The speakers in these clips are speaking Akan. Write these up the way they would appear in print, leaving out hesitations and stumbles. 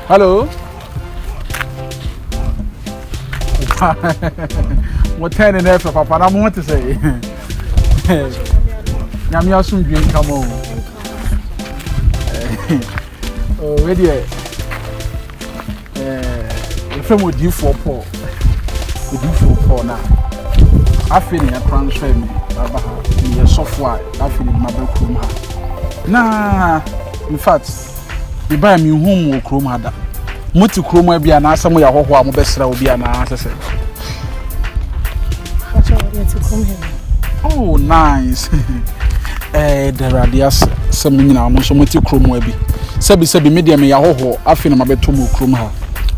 Hello. Mo tɛn ne na ɛfɛ papa na mo ho te sɛ. Nyame asomdwe nka mo. Oh, wei deɛ yɛfrɛ mu odiifoɔ Paul. Odiifoɔ Paul na afei na yɛtransfer me aba ha. Meyɛ sɔfo a afei na maba kurom ha. Na in fact mebae menhuu mo wɔ kurom ha da. Mote kurom ha bi anaasɛ moyɛ ahɔhoɔ a mobɛsra obi anaasɛ sɛ? Oh, nice. Eh, da Awurade ase sɛ mo nyinaa mo nso mote kurom ha bi. Sɛbi sɛbi me deɛ meyɛ ahɔhoɔ afei na mabɛtɔ mo kurom ha.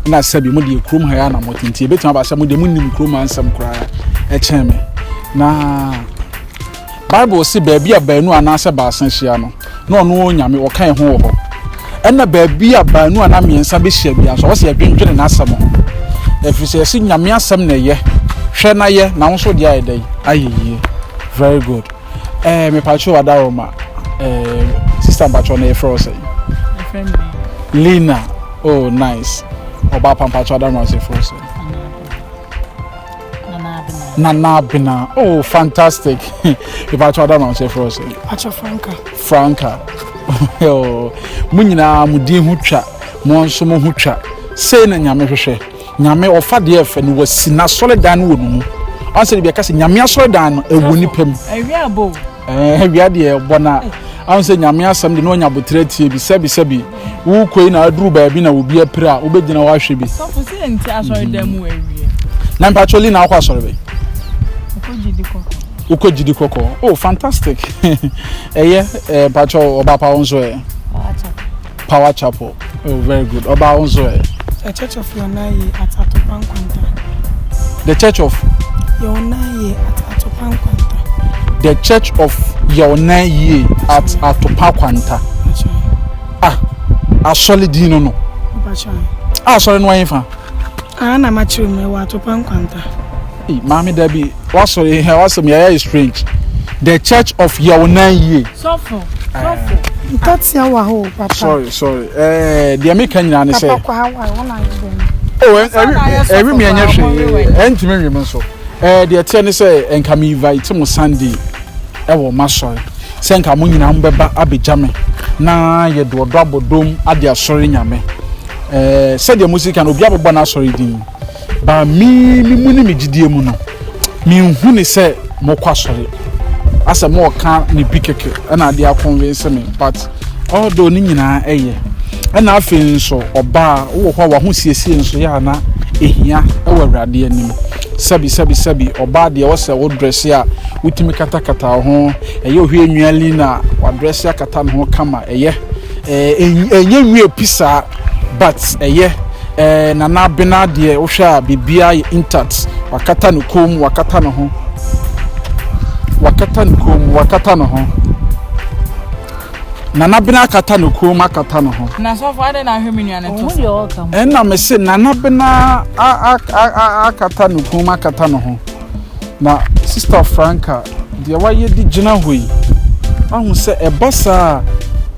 Na sɛbi mo deɛ kurom ha ya na mote nti ebɛtumi aba sɛ mo deɛ monim kurom ha nsɛm koraa ɛkyɛn me. Na Bible se baabi a baanu anaasɛ baasa hyia no, na ɔno Onyame ɔka yɛn ho wɔ hɔ. Ɛna baabi a baanu anaa mmiɛnsa bɛhyia biara nso, ɔwɔ sɛ yɛdwendwene n'asɛm ho. Ɛfiri sɛ yɛse Nyame asɛm na ɛyɛ, hwɛ na yɛ, na wo nso deɛ ayɛ dɛn? Ayɛ yie. Very good. Eh, mepatwo Adaroma. Eh, sister mpatwo na yɛfrɛ wo sɛn? Yɛfrɛ me Lina. Lina. Oh, nice. Ɔbaa pa mpatwo Adaroma nso yɛfrɛ wo sɛn? Nana Abena. Oh, fantastic. Mepacho Adam na ɔsɛ frɛ sɛ. Pacho Franka. Franka. Oh, mo nyinaa mo din ho twa, mo nso mo ho twa. Sei na Nyame hwehwɛ. Nyame ɔfa deɛ ɛfɛ no wasi n'asɔredan no wɔ no mu. Ɔnsɛ de bi ɛka sɛ Nyame asɔredan no ɛwɔ nipa mu. Awia bo. Awia deɛ ɛbɔ na ahun sɛ Nyame asɛm de na ɔnya abotrɛ tie bi sɛbi sɛbi wokɔ yi na aduru baabi na obi apira a wobɛgyina hɔ ahwɛ bi. Sɔfo sɛ nti asɔre dan mu awie. Na mpatsɔ li na akɔ asɔre bɛ. Wokɔ gyidi kɔkɔ. Wokɔ gyidi kɔkɔ. Oh fantastic. Ɛyɛ ɛɛ mpatsɔ ɔba pa wo nso ɛ. Power Chapel. Power Chapel. Oh very good. Ɔba wo nso ɛ. The Church of Yonaye at Atopa Nkwanta. The Church of Yonaye at Atopa Nkwanta. The Church of Yonaye at Atopa Kwanta. Ah, asɔre din no no. Ah, asɔre no wɔn fa. Ah, na ma kyerɛ mu ɛwɔ Atopa Nkwanta. Hey, maame dabi, wasɔre hɛ wasɛm yɛ yɛ strange. The Church of Yonaye. Sɔfo, sɔfo. Ntatea wɔ hɔ o, papa. Sorry, sorry. Eh, deɛ meka nyinaa ne sɛ. Papa kɔ ha wa, wɔn ayɛ dɛn. Oh, ɛwi mi ɛnyɛ hwee, ɛntumi nwi mi nso. Eh, deɛ teɛ ne sɛ nka mi invite mo Sunday ɛwɔ m'asɔre. Sɛ nka mo nyinaa mo bɛba abɛgya me na yɛde ɔdɔ abɔdom ade asɔre nyame. Eh, sɛdeɛ mo si ka no obi abobɔ n'asɔre din. Ba me me mu ne me gyidie mu no, menhu ne sɛ mokɔ asɔre. Asɛ moɔka ne bi kɛkɛ ɛna adeɛ akɔnvinse me but although ne nyinaa ɛyɛ. Ɛna afei nso ɔbaa wowɔ hɔ a w'ahosiesie nso yɛ a na ɛhia ɛwɔ Awurade anim. Sɛbi sɛbi sɛbi ɔbaa deɛ ɔsɛ wo drɛse a wotumi katakata wo ho ɛyɛ ohwie nua Lina wadrɛse akata ne ho kama ɛyɛ ɛnyɛ nwie pi saa but ɛyɛ ɛɛ Nana Abena deɛ wohwɛ a biribiara yɛ intact wakata ne kɔn mu wakata ne ho wakata ne kɔn mu wakata ne ho Nana Abena akata ne kɔn mu akata ne ho. Na sɔfo adɛn na ahwɛ me nua no to so. Ɛna me se Nana Abena akata ne kɔn mu akata ne ho. Na Sista Franca, deɛ wayɛ de gyina hɔ yi, wahu sɛ ɛba saa a,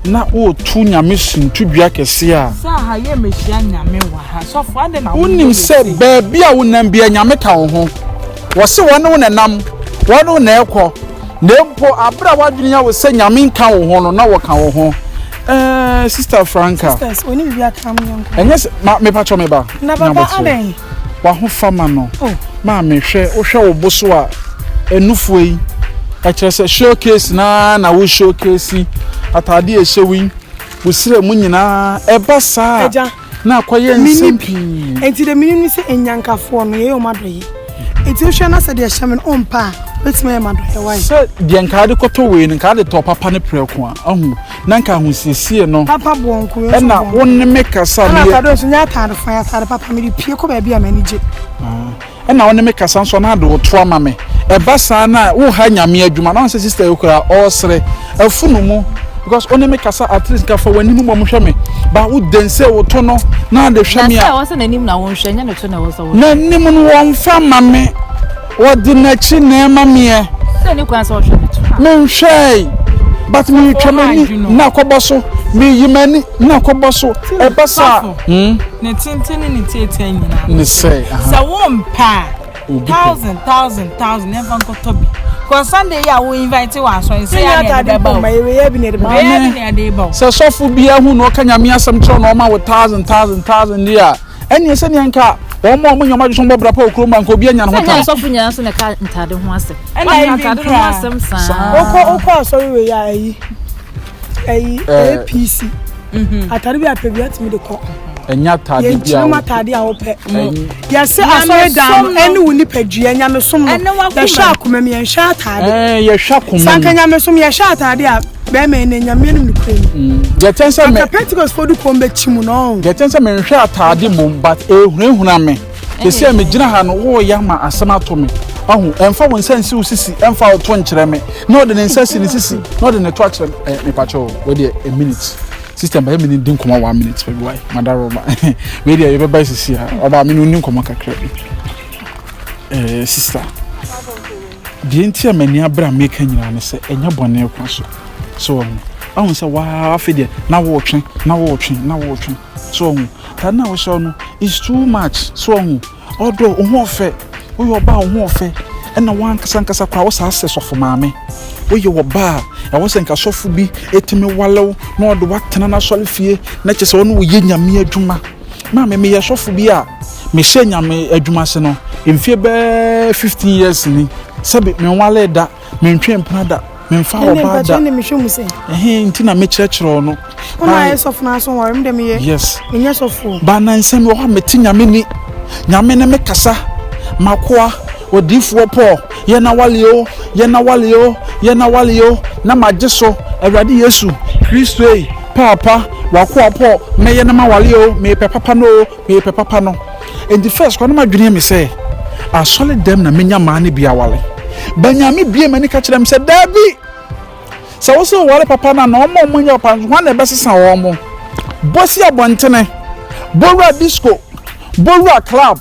na woreto Nyame suntudua kɛseɛ a. Sɛ aha yɛ mehyia Nyame wɔ ha, sɔfo adɛn na Wonim sɛ baabi a wonam biara Nyame ka wo ho. Wɔse wɔne wo na ɛnam, wɔne wo na ɛkɔ. Na mpo abere a w'adwene yɛ wo sɛ Nyame nka wo ho no, na wɔka wo ho. Ɛɛ, Sista Franca. Sisters, oni biribi aka m yɛnkɔ. Ɛnyɛ sɛ, ma, mepakyɛ me ba. Na papa adɛn? W'ahofama no. Maame hwɛ, wohwɛ wo bo so a, nufoɔ yi, ɛkyerɛ sɛ showcase no ara na wo showcase, ataade a ɛhyɛ wo yi, wo srɛ mu nyinaa, ɛba saa a, na akɔyɛ nsɛm pii. Enti deɛ menim ne sɛ anyankafoɔ no, yɛyɛ wɔn adɔeɛ. Enti wohwɛ na sɛ deɛ ɛhyɛ me no ɔmpɛ a, wobɛtumi ayɛ me adɔeɛ, why? Sɛ deɛ nka wode kɔtɔ wei no, nka wode tɔɔ papa no prɛko a, ahu. Na nka ahosiesie no. Papa boɔ nko, wei nso Ɛna boɔ nko. wo ne me kasa Ɛna meyɛ. atade nso nyɛ atade fa, yɛ atade papa, mede pue kɔ baabi a m'ani gye. Ɛna wo ne me kasa nso na ade wo to ama me. Ɛba saa na woha Nyame adwuma. Na wohu sɛ sister yi koraa ɔresere afunu mu because wo ne me kasa at least nka fa w'anim mmom hwɛ me. Ba wo den sɛ wo to no na ade hwɛ me Na a. sɛ ɛwɔ sɛ n'anim na wonhwɛ, nyɛ ne to na ɛwɔ sɛ wohwɛ. N'anim no wɔmfa mma me. Ɔde n'akyi na ɛma meɛ. Sɛ ne kwan sɛ ɔhwɛ me to. Menhwɛe. But meretwa m'ani na akɔbɔ so, meyi m'ani na akɔbɔ so. Ɛba saa. Hmm? Ne tenten ne ne tietia nyinaa. Ne sɛ. Sɛ wompɛ a, thousand thousand thousand ɛmfa nkɔtɔ bi. Kɔ Sunday yi a wo invite wɔ asɔre sɛ yɛ na ɛde bɛba o. Yɛ bi na ɛde bɛba o. Sɛ sɔfo bi ahu na ɔka nyame asɛm kyerɛ na ɔma wo thousand thousand thousand deɛ a. Ɛnneɛ sɛdeɛ nka wɔn a wɔnyɛ wɔn adwene sɛ wɔbɔ bra pa wɔ kurom a nka obi anya ne ho tam. Sɛ nyɛ asɔfo nyinaa nso na ɛka ntaade ho asɛm. Ɛna Wɔka even ntaade no ho koraa. asɛm saa. Wokɔ wokɔ asɔre wei a ayi ayi Eh. APC atade bi a pɛ bi atumi de kɔ Ɛnyɛ ataade bi a yɛnkyerɛ mu wopɛ. atade a wopɛ Ɛny- yɛse asɔre dan no Nyamesom no. ɛne wo nipadua nyamesom no Ɛne w'akoma yɛhwɛ akoma mu yɛnhwɛ atade Ɛɛ, yɛhwɛ akoma sɛ anka mu. nyamesom yɛhwɛ atade a Bɛrima yi na nyame anim nokorɛ ni. Deɛ kyɛn sɛ me. Anka Pentecost fo de kɔn bɛkyi mu no. Deɛ kyɛn sɛ menhwɛ ataade mmom but ehunahuna me. Sɛsi a megyina ha no woreyɛ ama asɛm ato me. Ahu, ɛmfa wo nsa nsi wo sisi, ɛmfa wo to nkyerɛ me. Na ɔde ne nsa si ne sisi, na ɔde ne to akyerɛ me. Eh, mepakyɛ o, wei deɛ a minute. Sister mba yɛ me ne di nkɔmmɔ one minute baby why? Madaroma. Wei deɛ yɛbɛba sisi ha. Ɔbaa me ne wo ni nkɔmmɔ kakra bi. Eh, sister. Deɛ nti a m'ani abere a meka nyinaa ne sɛ ɛnyɛ bɔne kwan so. So wahu? Ahu sɛ waa afei deɛ na wɔretwe, na wɔretwe, na wɔretwe. So wahu? Ataade no a wohyɛ no is too much. So wahu? Ɔdɔ, wo ho ɔfɛ. Woyɛ ɔbaa wo ho ɔfɛ. Ɛna wankasa nkasa koraa wo saa sɛ sɔfo maame. Woyɛ ɔbaa a ɛwɔ sɛ nka sɔfo bi ɛtumi wale wo na ɔde woatena n'asɔre fie na kyɛ sɛ ɔne wo yɛ nyame adwuma. Maame, meyɛ sɔfo bi a mehyɛ nyame adwuma ase no mfie bɛɛ 15 years ni. Sɛbi menwalee da, mentwe mpena da, memfa ɔbaa da. Ɛhe nti na mekyerɛkyerɛ no. Yes. Ba na nsɛm wɔ hɔ a mete nyame ni. Nyame ne me kasa. Makoa, odiifoɔ Paul, yɛ na wale o, yɛ na wale o, yɛ na wale o, na magye so, Awurade Yesu Kristo ei. Paapa, w'akoa Paul, mɛyɛ na mawale o, meepɛ papa no o, meepɛ papa no. Enti first koraa na m'adwene yɛ me sɛ, asɔre dɛm na menya mmaa no bi awale. But Nyame bue m'ani ka kyerɛ me sɛ, daabi! Sɛ wo sɛ woware papa no a, na wɔn a wɔnyɛ papa no, hwan na ɛbɛsesa wɔn? Bɔ si abɔntene, bɔ wura disco, bɔ wura club.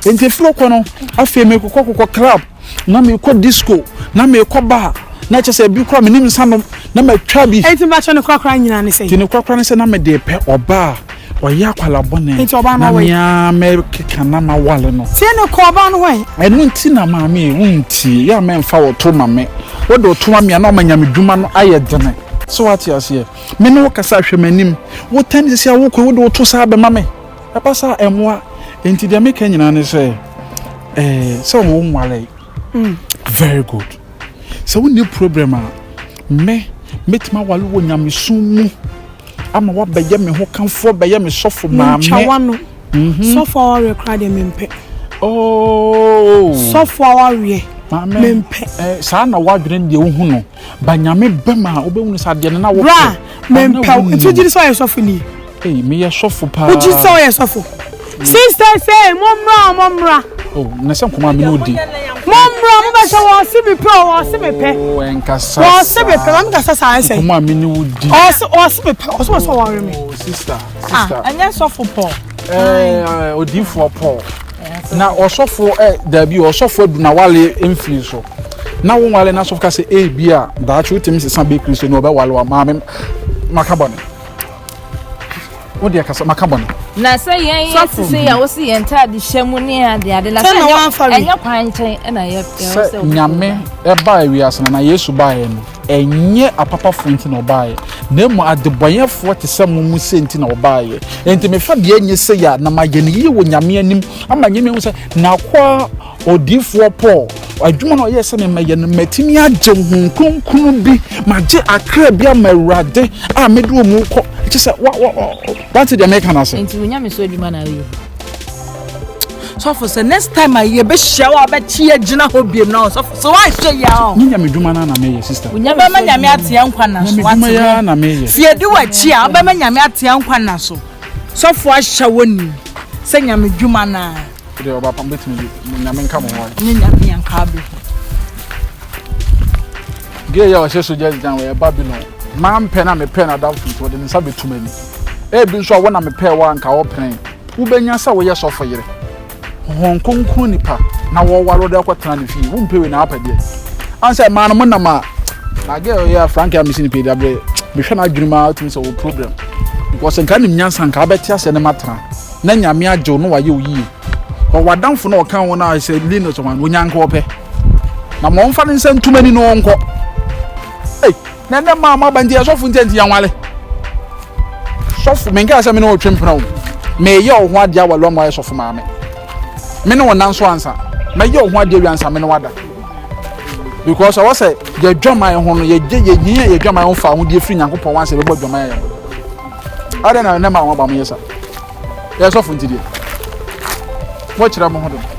Enti efiri hɔ kɔ no, afei mekokɔ kokɔ club. na mekɔ disco na mekɔ bar na kyɛ sɛ ebi koraa menim nsa nom na matwa bi. Enti mpakyɛ ne korakora nyinaa ne sɛn? Nti ne korakora ne sɛ na mede pɛ ɔbaa a ɔyɛ akwala bɔne Nti ɔbaa no na awɔ yi? mea mɛkeka na mawale no. Tie ne kɔ ɔbaa no hɔ ɛ. Ɛno nti na maame yi wontie yɛ a mɛmfa wo to ma me. Wode wo to ma me a na ɔma nyamedwuma no ayɛ dene. So wate aseɛ? Me ne wo kasa hwɛ m'anim. Wotɛn sisi a wokɔ yi wode wo to saa bɛma me. Ɛba saa a, ɛmmoa. Enti deɛ meka nyinaa ne sɛ, eh, sɛ wo nware. Mm. Very good. Sɛ wonni problem a, me, mɛtumi awale wɔ nyamesom mu ama woabɛyɛ me ho kamfoɔ, bɛyɛ me sɔfo maame. Mentwa w'ano. Mm -hmm. Sɔfo awareɛ koraa deɛ mempɛ. Oh. Sɔfo awareɛ. Maame. Mempɛ. Eh, saa na woadwene deɛ wohu no. Ba nyame bɛma a wobɛhunu sɛ adeɛ no na wopɛ. Bra, mempɛ wo. Nti wogye di sɛ ɔyɛ sɔfo ni? Ei, meyɛ sɔfo paa. Wogye di sɛ ɔyɛ sɔfo? Sister say, mommra o, mommra. Oh, na sɛ nkɔmɔ a me ne wo di. Mommra, mobɛhyɛ wɔn se mepɛ o, wɔn se mepɛ. Oh, ɛnkasa Wɔn se mepɛ, maame kasa saa ɛsɛ. Nkɔmɔ a me ne wo di. Ɔse, ɔse mepɛ, ɔse wɔ sɛ wɔre me. Oh, sister, Ah, sister. ɛnyɛ sɔfo Paul. Eh, odiifoɔ Paul. Na ɔsɔfo ɛ dabi ɔsɔfo adu na wale mfiri so. Na wo nwale na sɔfo ka sɛ ebi a daakye wotumi sesa bɛ Kristo na ɔbɛwale wa maame maka bɔne. Wo deɛ kasa maka bɔne. Na sɛ yɛn yɛ te sɛ yɛ a wosi yɛn ntaade hyɛ mu ne ade ade na sɛ ɛnyɛ kwan nkyɛn ɛna yɛ sɛ nyame ɛbaa wiase no na Yesu baeɛ no Ɛnyɛ apapafoɔ nti na ɔbaeɛ, na mmom adebɔnyɛfoɔ te sɛ mo mu sei nti na ɔbaeɛ. Enti mefa deɛ ɛnyɛ sei a, na mayɛ no yie wɔ Nyame anim, ama Nyame ahu sɛ n'akoa odiyifoɔ Paul, adwuma no a ɔyɛɛ sɛ memmɛyɛ no, matumi agye Honhom Kronkron bi, magye akra bi ama Awurade a mede wɔn rekɔ. Kyerɛ sɛ, wa, wa, wa, wate deɛ meka no ase? Enti wo nyamesom adwuma na woyɛ? Sɔfo sɛ next time a yɛbɛhyia wo a wobɛkye agyina hɔ biom na ɔsɔfo sɛ woanhwɛ yie a Ne nyame dwuma no na meyɛ sister. Wobɛma nyame atea nkwa na so Nyame dwuma ya na meyɛ. Sɛ yɛdi w'akyi a wobɛma nyame atea nkwa na so. Sɔfo ahyɛ wo ni sɛ nyame dwuma no a. Deɛ ɔba pam bɛtumi di nyame nka mo ho. Ne nyame yɛn ka abɛhu. Gay a ɔhyɛ soldiers dan wɔyɛ Babylon. Mampɛ na mepɛ na adamfo nti ɔde ne nsa bɛtu m'ani. Ebi nso a wo na mepɛ wo a nka wɔpene. Wobɛnya sɛ woyɛ sɔfo yere, Honhom Kronkron nipa, na wɔware wo de akɔtena ne fie. Wompɛ wei na wopɛ deɛ? Ɔn sɛ mmaa no mo nam a, Na girl yi a Frank a mesi ne pii dabrɛ mehwɛ n'adwene mu a wotumi sɛ wɔ problem because nka nim nyansa nka abɛte asɛ ne matena na nyame agye wo na wayɛ wo yie ɔwɔ adamfo na ɔka wo na sɛ Linus ɔman onyanka ɔpɛ na ma ɔmfa ne nsa ntum ani na ɔnkɔ ei na ɛnɛ maa mo aba nti ɛsɔfo nti nti yɛnwale sɔfo menkaa sɛ me ne ɔtwe mpena o meyɛ wo ho adeɛ awale ɔma ayɛ sɔfo maame me ne wo nan so ansa mɛyɛ wo ho adeɛ wi ansa me ne wada because ɔwɔ sɛ yɛdwaman ho no yɛgye yɛnyia yɛdwaman ho fa ahodeɛ firi nyankopɔn wansa yɛbɛbɔ adwaman yɛ ho adɛn na ɛnɛ maa mo aba mo yɛ sa yɛ sɔfo nti deɛ mokyerɛ mo ho do.